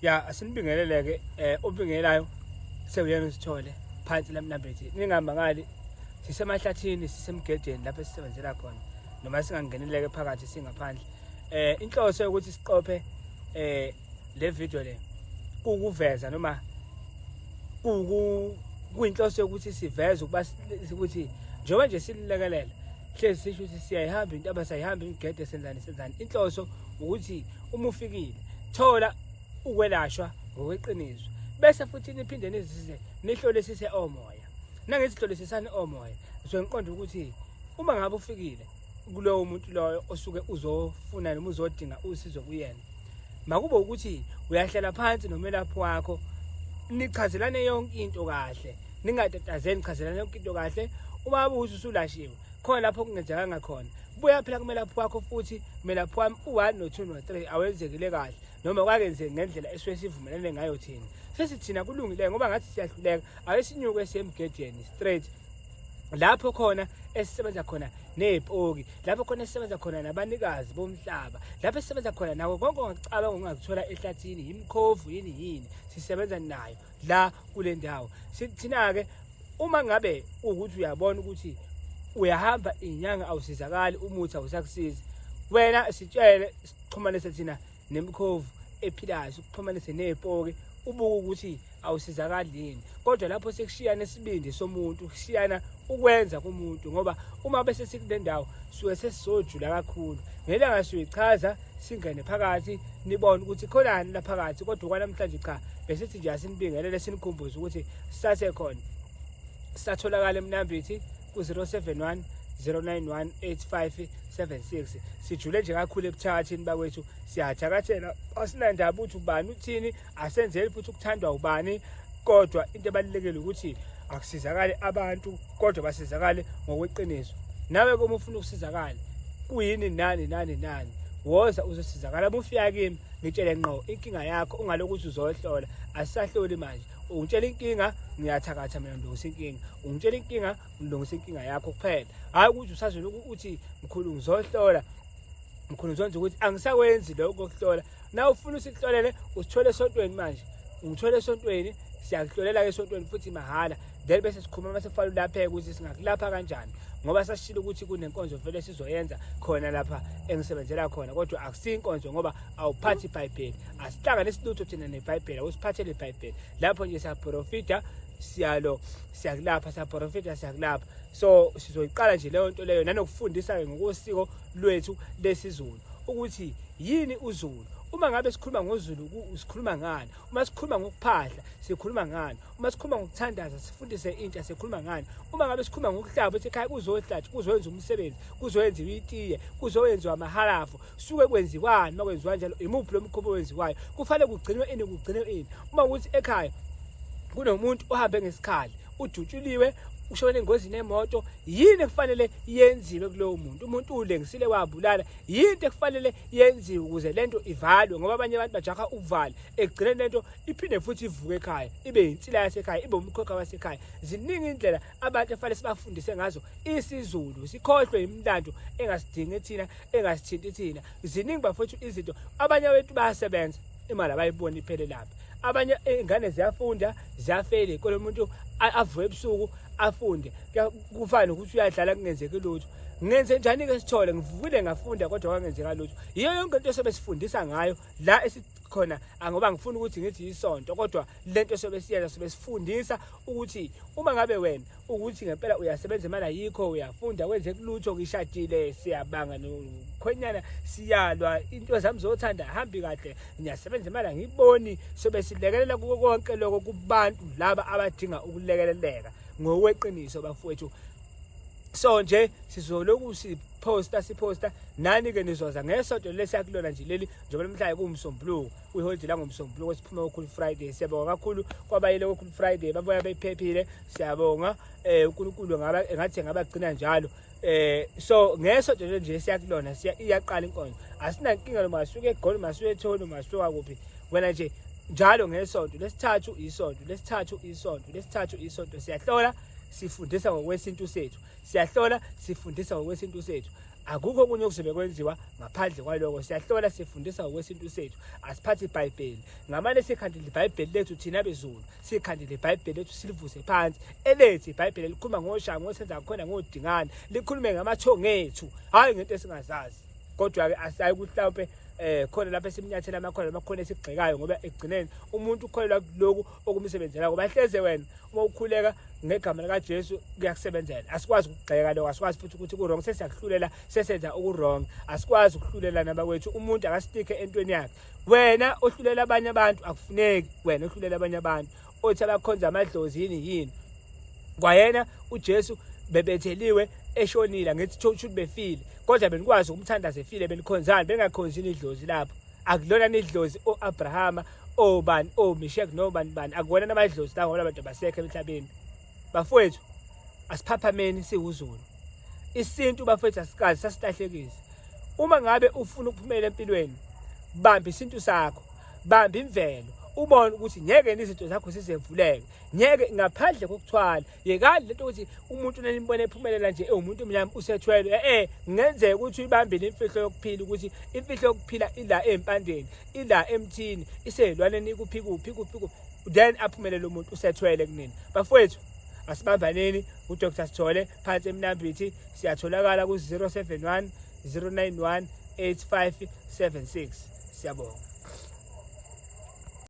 Ya asinibingelele-ke obingelayo sewuyena usithole phansi lamnambethi ningamangali sisemahlathini sisemgedeni lapho esisebenzela khona noma singangeneleke phakathi singaphandle inhloso yokuthi siqophe le video le kukuveza noma kuyinhloso yokuthi siveze ukuba ukuthi njengoba nje sililekelela hlezi sisho ukuthi siyayihamba intaba sayihamba imigede senzani senzani inhloso ukuthi uma ufikile thola ukwelashwa ngokweqiniso bese futhi niphinde nizisize nihlolisise omoya nangithi hlolisisani omoya so ngiqonda ukuthi uma ngabe ufikile kulowo muntu loyo osuke uzofuna noma uzodinga usizo kuyena makube ukuthi uyahlala phansi nomelaphi wakho nichazelane yonke into kahle ningatatazeli nichazelane yonke into kahle uma ukuthi usulashiwe khona lapho kungenzekanga khona buya phela kumelaphi wakho futhi melaphi wami u-1 no-2 no-3 awenzekile kahle noma kwakenzeki ngendlela esuke sivumelane ngayo thina sesi thina kulungile ngoba ngathi siyahluleka ake sinyuke siye emgedeni straight lapho khona esisebenza khona nezipoki lapho khona esisebenza khona nabanikazi bomhlaba lapho esisebenza khona nako konke ongacabanga ongakuthola ehlathini yimkhovu yini yini sisebenza nayo la kule ndawo thina-ke uma ngabe ukuthi uyabona ukuthi uyahamba inyanga awusizakali umuthi awusakusizi wena sitshele sixhumanise thina nemikhovu ephilayo sikuxhumanise nezipoki ubuke ukuthi awusizakali yini kodwa lapho sekushiyana isibindi somuntu kushiyana ukwenza komuntu ngoba uma bese sikule ndawo suke sesizojula kakhulu ngelanga siyoyichaza singene phakathi nibone ukuthi khonani la phakathi kodwa kwanamhlanje cha besithi nje asinibingelele sinikhumbuze ukuthi sisasekhona sisatholakala emnambithi ku-071 091 8576 sijule nje kakhulu ebuthakathini bakwethu siyathakathela asinandaba ukuthi ubani uthini asenzeli futhi ukuthandwa ubani kodwa into ebalulekile ukuthi akusizakale abantu kodwa basizakale ngokweqiniso nawe uma ufuna ukusizakala kuyini nani nani nani woza uzosizakala uma ufika kimi ngitshele ngqo inkinga yakho ungalokhu uthi uzohlola asisahloli manje ungitshela inkinga ngiyathakatha mina ngilungisa inkinga ungitshela inkinga ngilungisa inkinga yakho kuphela hhayi ukuthi usazoloku uthi mkhulu ngizohlola mkhulu ngizonza ukuthi angisakwenzi lokho kokuhlola na ufuna usikuhlolele usithole esontweni manje ungithole esontweni siyakuhlolela-ke esontweni futhi mahhala then bese sikhuluma uma sekufanele ulapheke ukuthi singakulapha kanjani ngoba sasishilo ukuthi kunenkonzo vele sizoyenza khona lapha engisebenzela khona kodwa akusiyo inkonzo ngoba awuphathi ibhayibheli asihlanganisi lutho thina nebhayibheli awusiphathele ibhayibheli lapho nje siyaprofita siyalo siyakulapha siyaprofita siyakulapha so sizoyiqala nje leyo nto leyo nanokufundisa-ke ngokosiko lwethu lesiZulu ukuthi yini uZulu uma ngabe sikhuluma ngoZulu sikhuluma ngani uma sikhuluma ngokuphahla sikhuluma ngani uma sikhuluma ngokuthandaza sifundise intsha sikhuluma ngani uma ngabe sikhuluma ngokuhlaba ethi ekhaya kuzohlatshwa kuzoyenza umsebenzi kuzoyenziwa itiye kuzoyenziwa amahalafu suke kwenziwani uma kwenziwa njalo imuphi lo mkhuba owenziwayo kufanele kugcinwe ini kugcinwe ini uma ukuthi ekhaya kunomuntu ohambe ngesikhali udutshuliwe ushone engozini yemoto yini ekufanele yenziwe kulowo muntu umuntu ulengisile wabulala yinto ekufanele yenziwe ukuze lento ivalwe ngoba abanye abantu bajaha ukuvala ekugcineni lento iphinde futhi ivuke ekhaya ibe yinsila yasekhaya ibe umkhokha wasekhaya ziningi indlela abantu efanele sibafundise ngazo isiZulu sikhohlwe imilando engasidingi thina engasithinti thina ziningi bafowethu izinto abanye abantu bayasebenza imali abayiboni iphele lapha abanye ingane ziyafunda ziyafeyila ikole umuntu avuke ebusuku afunde kufana nokuthi uyadlala kungenzeki lutho ngenze njani-ke sithole ngivukile ngafunda kodwa kwangenzeka lutho yiyo yonke into esobe sifundisa ngayo la esikhona angoba ngifuna ukuthi ngithi yisonto kodwa lento sobe siyenza sobe sifundisa ukuthi uma ngabe wena ukuthi ngempela uyasebenza imali ayikho uyafunda wenze kulutho ngishadile siyabanga nokhwenyana siyalwa into zami zothanda hambi kahle ngiyasebenza imali angiyiboni sobe silekelela kuko konke lokho kubantu laba abadinga ukulekeleleka ngokweqiniso bafowethu so nje sizoloku siposta siposta nani-ke nizoza ngesonto lesiyakulona nje leli njengoba namhlanje kuwumsombuluko kwiholide langomsombuluko siphuma kokhulu Friday siyabonga kakhulu kwabayile kokhulu Friday babuya bephephile siyabonga uNkulunkulu ngaba engathi engabagcina njalo so ngesonto nje siyakulona siya iyaqala inkonzo asinankinga noma asuke eGoli masuke eThoni masuka kuphi wena nje njalo ngesonto lesithathu isonto lesithathu isonto lesithathu isonto siyahlola sifundisa ngokwesintu sethu siyahlola sifundisa ngokwesintu sethu Akukho okunye okuzobe kwenziwa ngaphandle kwaloko. Siyahlola, sifundisa ngokwesintu sethu, asiphathi ibhayibheli. Ngamane sikhandile ibhayibheli lethu thina beZulu, sikhandile ibhayibheli lethu silivuse phansi. Elethu ibhayibheli likhuluma ngoshaka, ngosenza khona, ngodingane, likhulume ngamathongo ethu, hhayi ngento esingazazi. Kodwa-ke asayi ukuthi mhlawumpe khona lapho esimnyathela amakhona amakhona esigxekayo, ngoba ekugcineni umuntu ukholelwa kuloku okumsebenzela, ngoba hleze wena uma ukhuleka ngegama likaJesu kuyakusebenzela. Asikwazi ukugxeka lokho, asikwazi futhi ukuthi ku-wrong, sesiyakuhlulela, sesenza oku-wrong. Asikwazi ukuhlulela nabakwethu, umuntu akasitike entweni yakhe. Wena ohlulela abanye abantu akufuneki, wena ohlulela abanye abantu othi abakhonza amadlozi yini yini, kwayena uJesu bebetheliwe eshonile, ngithi shuthi befile, kodwa benikwazi ukumthandaza efile, benikhonzani, bengakhonzi idlozi lapho. Akulona nidlozi o-Abrahama, obani, oMishek, nobani bani, akuwona namadlozi la, ngoba abantu abasekho emhlabeni. Bafowethu, asiphaphameni siwuZulu. Isintu bafowethu asikaze sasilahlekise. Uma ngabe ufuna ukuphumela empilweni, bamba isintu sakho, bamba imvelo, ubone ukuthi ngeke izinto zakho zizevuleke, ngeke ngaphandle kokuthwala. Yekani lento ukuthi umuntu nanimbona ephumelela nje ewumuntu omnyama usethwele. Kungenzeka ukuthi uyibambile imfihlo yokuphila, ukuthi imfihlo yokuphila ila empandeni, ila emthini, iseyilwaneni, ikuphi kuphi kuphi kuphi, then aphumelele umuntu usethwele kunini. Bafowethu, asibambaneni. UDr Sithole phansi eMnambithi, siyatholakala ku 071 091 8576. Siyabonga.